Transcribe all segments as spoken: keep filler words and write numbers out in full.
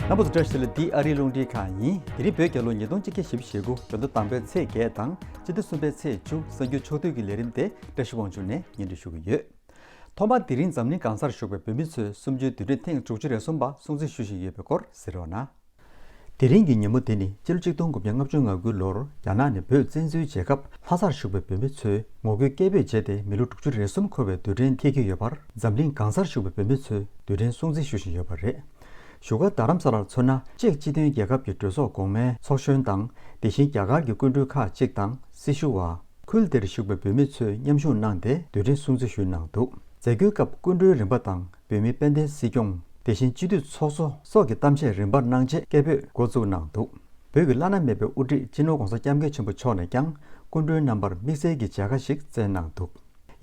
རྣམ་པ་ཚོ་བཀྲ་ཤིས་བདེ་ལེགས། འདི་ཨ་རིའི་རླུང་འཕྲིན་ཁང་ཡིན། དེ་རིང་བོད་རྒྱལ་ལོ་ཉིས་སྟོང་ཆིག་བརྒྱ་བཞི་བཅུ་ཞེ་དགུ། འཇོ་མདོ་དང་པོའི་ཚེས་བརྒྱད་དང་སྤྱི་ཟླ་གསུམ་པའི་ཚེས་བཅུ། གསར་འགྱུར་ཕྱོགས་བསྡུས་ཀྱི་ལས་རིམ་དེ་བཀྲ་ཤིས་དབང་ཕྱུག་ནས་སྙན་སྒྲོན་ཞུ་གི་ཡོད། ཐོག་མར་དེ་རིང་འཛམ་གླིང་གང་སར་བཞུགས་པའི་བོད་མི་ཚོས་གསུམ་བཅུའི་དུས་དྲན་ཐེངས་དྲུག་ཅུ་རེ་གསུམ་པ་སྲུང་བརྩི་ཞུ་བཞིན་ཡོད་པའི་སྐོར་གཟིགས་རོགས་གནང་། དེ་རིང་གི་ཉིན་མོ་དེ་ནི་སྤྱི་ལོ་གཅིག་སྟོང་དགུ་བརྒྱ་ལྔ་བཅུ་ང་དགུ་ལོར་རྒྱ་ནག་ནས་བོད་བཙན་འཛུལ་བྱེད་སྐབས་ལྷ་སར་བཞུགས་པའི་བོད་མི་ཚོས་ངོ་རྒོལ་སྐད་འབོད་བྱས་ཏེ་མི་ལོ་དྲུག་ཅུ་རེ་གསུམ་འཁོར་བའི་དུས་དྲན་འཁེལ་གྱི་ཡོད་པར་འཛམ་གླིང་གང་སར་བཞུགས་པའི་བོད་མི་ཚོས་དུས་དྲན་སྲུང་བརྩི་ཞུ་བཞིན་ཡོད་པ་རེད། བཞུགས་སྒར་རྡ་རམ་ས་ལར་མཚོན་ན་ཅེཀ་སྤྱི་མཐུན་རྒྱལ་ཁབ་ཀྱི་གྲོས་ཚོགས་གོང་མའི་ཚོགས་གཞོན་དང་དེ་བཞིན་རྒྱ་གར་གྱི་སྐུ་མགྲོན་ཁག་ཅིག་དང་སྲི་ཞུ་བ། ཁུལ་དེར་བཞུགས་པའི་བོད་མི་ཚོས་མཉམ་ཞུགས་གནང་སྟེ་དུས་དྲན་སྲུང་བརྩི་ཞུས་གནང་འདུག་མཛད་སྒོའི་སྐབས་སྐུ་མགྲོན་རིམ་པ་དང་བོད་མིའི་དཔལ་ལྡན་སྲིད་སྐྱོང་། དེ་བཞིན་སྤྱི་འཐུས་ཚོགས་གཙོ་སོགས་ཀྱི་གཏམ་བཤད་རིམ་པར་གནང་རྗེས་སྐད་འབོད་འགོ་བཙུགས་གནང་འདུག་བོད་ཀྱི་བླ་ན་མེད་པའི་དབུ་ཁྲིད་སྤྱི་ནོར་༧གོང་ས་༧སྐྱབས་མགོན་ཆེན་པོ་མཆོག་ནས་ཀྱང་སྐུ་མགྲོན་རྣམ་པར་དམིགས་བསལ་གྱི་མཇལ་ཁ་ཞིག་བསྩལ་གནང་འདུག་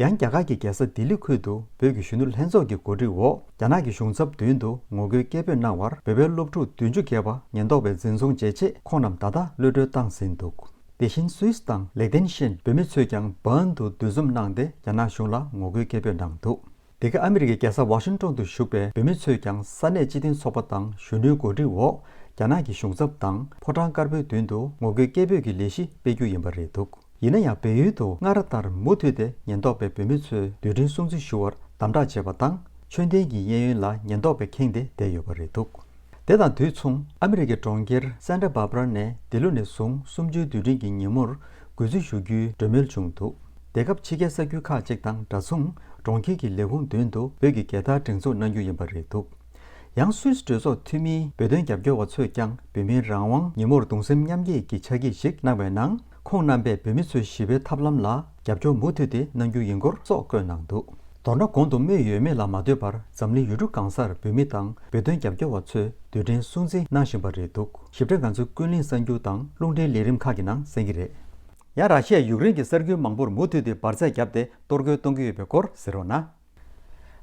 ཡང་རྒྱ་གར་གྱི་རྒྱལ་ས་ལྡི་ལི་ཁུལ་དུ་བོད་ཀྱི་གཞོན་ནུ་ལྷན་ཚོགས་ཀྱི་གོ་སྒྲིག་འོག་རྒྱ་ནག་གི་གཞུང་ཚབ་མདུན་དུ་ངོ་རྒོལ་སྐད་འབོད་གནང་བར་བོད་པའི་སློབ་ཕྲུག་བདུན་ཅུ་བརྒལ་བ་ཉེན་རྟོག་པས་འཛིན་བཟུང་བྱས་རྗེས་ཁོང་རྣམས་ད་ལྟ་གློད་གྲོལ་བཏང་ཟིན་འདུག་དེ་བཞིན་སུད་སི་དང་ལེག་ཏེན་ཤན་བོད་མི་ཚོས་ཀྱང་བྷརན་དུ་འདུ་འཛོམས་གནང་སྟེ་རྒྱ་ནག་གཞུང་ལ་ངོ་རྒོལ་སྐད་འབོད་གནང་འདུག་དེ་ག་ཨ་མི་རི་ཀའི་རྒྱལ་ས་ཝ་ཤིང་ཏོན་དུ་བཞུགས་པའི་བོད་མི་ཚོས་ཀྱང་ས་གནས་སྤྱི་མཐུན་ཚོགས་པ་དང་གཞོན་ནུའི་གོ་སྒྲིག་འོག་རྒྱ་ནག་གི་གཞུང་ཚབ་དང་ཕོ་བྲང་དཀར་པོའི་མདུན་དུ་ངོ་རྒོལ་སྐད་འབོད་ཀྱི་ལས་གཞི་སྤེལ་རྒྱུ་ཡིན་པ་རེད་འདུག་ཡིན་ན་ཡང་བལ་ཡུལ་དུ་སྔར་ལྟར་མུ་མཐུད་དེ་ཉེན་རྟོག་པས་བོད་མི་ཚོའི་དུས་དྲན་སྲུང་བརྩི་ཞུ་བར་དམ་དྲག་བྱས་པ་དང་མཆོད་རྟེན་གྱི་གཡས་གཡོན་ལ་ཉེན་རྟོག་པས་ཁེངས་ཏེ་བསྡད་ཡོད་པ་རེད་འདུག་དེ་དང་དུས་མཚུངས་ཨ་མི་རི་ཀའི་གྲོང་ཁྱེར་སན་ཏྲ་བྷར་བྷ་ར་ནས་འདི་ལོ་ནས་བཟུང་གསུམ་བཅུའི་དུས་དྲན་གྱི་ཉིན་མོར་གུས་བརྩི་ཞུ་རྒྱུའི་གྲོས་མོལ་བྱུང་འདུག་དེ་སྐབས་ཕྱི་རྒྱལ་ས་ཁུལ་ཁག་ཅིག་དང་འདྲ་མཚུངས་གྲོང་ཁྱེར་གྱི་ལས་ཁུངས་མདུན་དུ་བོད་ཀྱི་རྒྱལ་དར་སྒྲེང་འཛུགས་གནང་རྒྱུ་ཡིན་པ་རེད་འདུག་ཡང་སུད་སི་གྲོས་ཚོགས་འཐུས་མིའི་བོད་དོན་རྒྱབ་སྐྱོར་བ་ཚོས་ཀྱང་བོད་མིའི་རང་དབང་ཉིན་མོར་གདུང་སེམས་མཉམ་སྐྱེད་ཀྱི་ཕྱག་བྲིས་ཤིག་གནང་བའི་ནང་ཁོང་རྣམ་པས་བོད་མི་ཚོའི་ཞི་བའི་ཐབས་ལམ་ལ་རྒྱབ་སྐྱོར་མུ་མཐུད་དེ་གནང་རྒྱུ་ཡིན་སྐོར་སོགས་བཀོད་གནང་འདུག་མདོར་ན་གོང་དུ་སྨོས་ཡོད་མེད་ལ་མ་ལྟོས་པར་འཛམ་གླིང་ཡུལ་གྲུ་གང་སར་བོད་མི་དང་བོད་དོན་རྒྱབ་སྐྱོར་བ་ཚོས་དུས་དྲན་སྲུང་བརྩི་གནང་བཞིན་པ་རེད་འདུག་ཞིབ་ཕྲ་ང་ཚོའི་ཀུན་གླེང་གསར་འགྱུར་དང་རླུང་འཕྲིན་ལས་རིམ་ཁག་གི་ནང་གསན་གྱི་རེད། ཡང་ར་ཤི་ཡས་ཡུཀ་རེན་གྱི་ས་ཁུལ་མང་པོར་མུ་མཐུད་དེ་འབར་རྫས་བརྒྱབ་སྟེ་གཏོར་རྒོལ་གཏོང་གི་ཡོད་པའི་སྐོར་གཟིགས་རོགས་གནང་།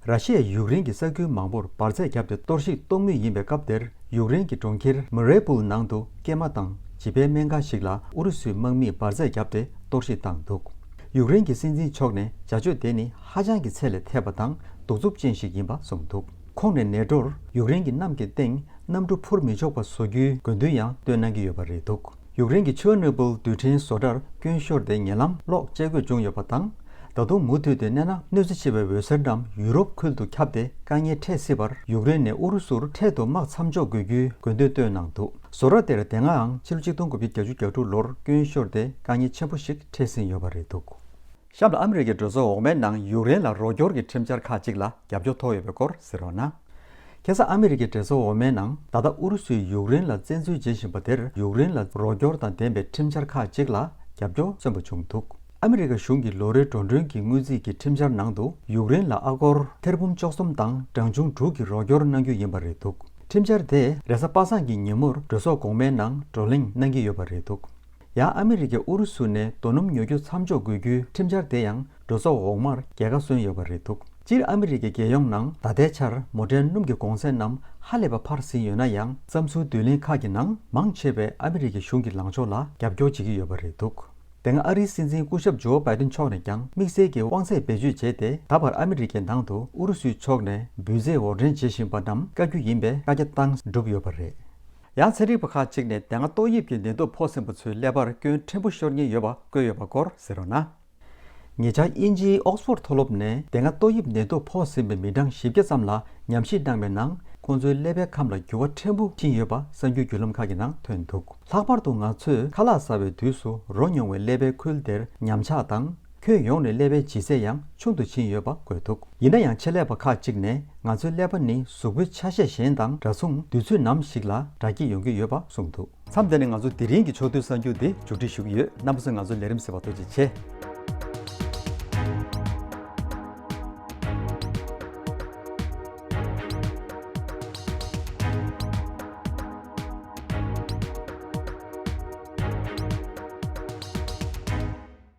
ར་ཤི་ཡས་ཡུཀ་རེན་གྱི་ས་ཁུལ་མང་པོར་འབར་རྫས་བརྒྱབ་སྟེ་གཏོར་བཤིག་གཏོང་མུས་ཡིན་པའི་སྐབས་དེར་ཡུཀ་རེན་གྱི་གྲོང་ཁྱེར་མ་རི་ཡུ་པོལ་ནང་དུ་སྐྱེས་མ་དང་བྱིས་པའི་སྨན་ཁང་ཞིག་ལ་ཨུ་རུ་སུའི་དམག་མིས་འབར་རྫས་བརྒྱབ་སྟེ་གཏོར་བཤིག་བཏང་འདུག་ཡུཀ་རེན་གྱི་སྲིད་འཛིན་མཆོག་ནས་བྱ་སྤྱོད་དེ་ནི་ཧ་ཅང་གི་ཚད་ལས་ཐལ་བ་དང་གདུག་རྩུབ་ཅན་ཞིག་ཡིན་པ་གསུངས་འདུག་ཁོང་ནས་ནེ་ཊོར་ཡུཀ་རེན་གྱི་གནམ་གྱི་སྟེང་གནམ་གྲུ་འཕུར་མི་ཆོག་པ་བཟོ་རྒྱུའི་དགོས་འདུན་ཡང་བཏོན་གནང་གི་ཡོད་པ་རེད་འདུག་ཡུཀ་རེན་གྱི་ཆེར་ནོ་བིལ་རྡུལ་ཕྲན་བཟོ་གྲྭར་སྐྱོན་ཤོར་ཏེ་ཉེ་ལམ་གློག་བཅད་དགོས་བྱུང་ཡོད་པ་དང་། ད་དུང་མུ་མཐུད་དེ་གནས་ན་གནོད་འཚེ་ཆེ་བའི་འོད་ཟེར་རྣམས་ཡུ་རོབ་ཁུལ་དུ་ཁྱབ་སྟེ་དཀའ་ངལ་འཕྲད་སྲིད་པར་ཡུཀ་རེན་ནས་ཨུ་རུ་སུར་འཕྲལ་དུ་དམག་མཚམས་འཇོག་དགོས་རྒྱུའི་དགོས་འདུན་བཏོན་གནང་འདུག་བཟོ་གྲྭ་དེར་དེ་སྔའང་ཕྱི་ལོ་ཆིག་སྟོང་དགུ་བརྒྱ་བརྒྱད་ཅུ་གྱ་དྲུག་ལོར་སྐྱོན་ཤོར་ཏེ་དཀའ་ངལ་ཆེན་པོ་ཞིག་འཕྲད་ཟིན་ཡོད་པ་རེད་འདུག་གཤམ་ལ་ཨ་མི་རི་ཀའི་གྲོས་ཚོགས་འོག་མའི་ནང་ཡུཀ་རེན་ལ་རོགས་སྐྱོར་གྱི་ཁྲིམས་འཆར་ཁག་ཅིག་ལ་རྒྱབ་སྐྱོར་ཐོབ་ཡོད་པའི་སྐོར་གཟིགས་རོགས་གནང་། ཁ་སང་ཨ་མི་རི་ཀའི་གྲོས་ཚོགས་འོག་མའི་ནང་ད་ལྟ་ཨུ་རུ་སུས་ཡུཀ་རེན་ལ་བཙན་འཛུལ་བྱེད་བཞིན་པ་དེར་ཡུཀ་རེན་ལ་རོགས་སྐྱོར་དང་ལྡན་པའི་ཁྲིམས་འཆར་ཁག་ཅིག་ལ་རྒྱབ་སྐྱོར་སྩོལ་འབོད་བྱུང་འདུག་ཨ་མི་རི་ཀ་གཞུང་གི་ལོ་རེའི་འགྲོ་གྲོན་གྱི་དངུལ་རྩིས་ཀྱི་ཁྲིམས་འཆར་ནང་དུ་ཡུཀ་རེན་ལ་ཨ་སྒོར་ཐེར་འབུམ་བཅུ་གསུམ་དང་གྲངས་ཆུང་དྲུག་གི་རོགས་སྐྱོར་གནང་རྒྱུ་ཡིན་པ་རེད་འདུག་ཁྲིམས་འཆར་དེ་རེས་གཟའ་པ་སངས་ཀྱི་ཉིན་མོར་གྲོས་ཚོགས་གོང་མའི་ནང་བགྲོ་གླེང་གནང་གི་ཡོད་པ་རེད་འདུག་ཡང་ཨ་མི་རི་ཀས་ཨུ་རུ་སུ་ནས་རྡོ་སྣུམ་ཉོ་རྒྱུ་མཚམས་འཇོག་དགོས་རྒྱུའི་ཁྲིམས་འཆར་དེ་ཡང་གྲོས་ཚོགས་འོག་མར་རྒྱལ་ཁ་སོན་ཡོད་པ་རེད་འདུག་སྤྱིར་ཨ་མི་རི་ཀའི་རྒྱལ་ཡོངས་ནང་ད་ལྟའི་ཆར་མོ་ཊའི་སྣུམ་གྱི་གོང་ཚད་རྣམས་ཧ་ལས་པ་འཕར་ཟིན་ཡོད་ན་ཡང་བསམ་ཚུལ་བསྡུ་ལེན་ཁག་གི་ནང་མང་ཆེ་བས་ཨ་མི་རི་ཀའི་གཞུང་གི་ལངས་ཕྱོགས་ལ་རྒྱབ་སྐྱོར་བྱེད་ཀྱི་ཡོད་པ་རེད་འདུག་དེ་སྔ་ཨ་རིའི་སྲིད་འཛིན་སྐུ་ཞབས་ཇོ་བྷའི་ཏིན་མཆོག་ནས་ཀྱང་དམིགས་བསལ་གྱི་དབང་ཚད་བེད་སྤྱོད་བྱས་ཏེ་ད་བར་ཨ་མི་རི་ཀའི་ནང་དུ་ཨུ་རུ་སུའི་ཕྱོགས་ནས་འབུལ་རྫས་འོར་འདྲེན་བྱེད་བཞིན་པ་རྣམས་བཀག་རྒྱུ་ཡིན་པའི་བཀའ་རྒྱ་བཏང་གྲུབ་ཡོད་པ་རེད། ཡང་ཚན་རིག་པ་ཁག་ཅིག་ནས་དེ་སྔ་ཏོག་དབྱིབས་ཀྱི་ནད་དུག་ཕོག་ཟིན་པ་ཚོའི་ཀླད་པར་སྐྱོན་ཕྲན་བུ་ཤོར་ཉེན་ཡོད་པ་བཀོད་ཡོད་པ་སྐོར་གཟིགས་རོགས་གནང་། ཉེ་ཆར་དབྱིན་ཇིའི་ཨོག་སི་ཕོར་ཌི་མཐོ་སློབ་ནས་དེ་སྔ་ཏོག་དབྱིབས་ནད་དུག་ཕོག་ཟིན་པའི་མི་གྲངས་བཞི་བརྒྱ་ཙམ་ལ་ཉམས་ཞིབ་གནང་བའི་ནང་ཁོང་ཚོའི་ཀླད་པའི་ཁམས་ལ་འགྱུར་བ་ཕྲན་བུ་ཕྱིན་ཡོད་པ་གསར་འགྱུར་བརྒྱུད་ལམ་ཁག་གི་ནང་ཐོན་འདུག་ལྷག་པར་དུ་ང་ཚོས་ཁ་ལག་ཟ་བའི་དུས་སུ་རོ་མྱོང་བའི་ཀླད་པའི་ཁུལ་དེར་ཉམས་ཆག་དང་། ཁྱོན་ཡོངས་ནས་ཀླད་པའི་ལྗིད་ཚད་ཡང་ཆུང་དུ་ཕྱིན་ཡོད་པ་བཀོད་འདུག་ཡིན་ན་ཡང་ཆེད་ལས་པ་ཁག་ཅིག་ནས་ང་ཚོའི་ཀླད་པ་ནི་གཟུགས་པོའི་ཆ་ཤས་གཞན་དང་འདྲ་མཚུངས་དུས་ཚོད་ནམ་ཞིག་ལ་དྲག་སྐྱེད་ཡོང་གི་ཡོད་པ་གསུངས་འདུག་མཚམས་འདི་ནས་ང་ཚོ་དེ་རིང་གི་ཕྱོགས་བསྡུས་གསར་འགྱུར་འདི་མཇུག་སྒྲིལ་ཞུ་གི་ཡོད། རྣམ་པ་ཚོས་ང་ཚོའི་ལས་རིམ་གསན་པར་ཐུགས་རྗེ་ཆེ།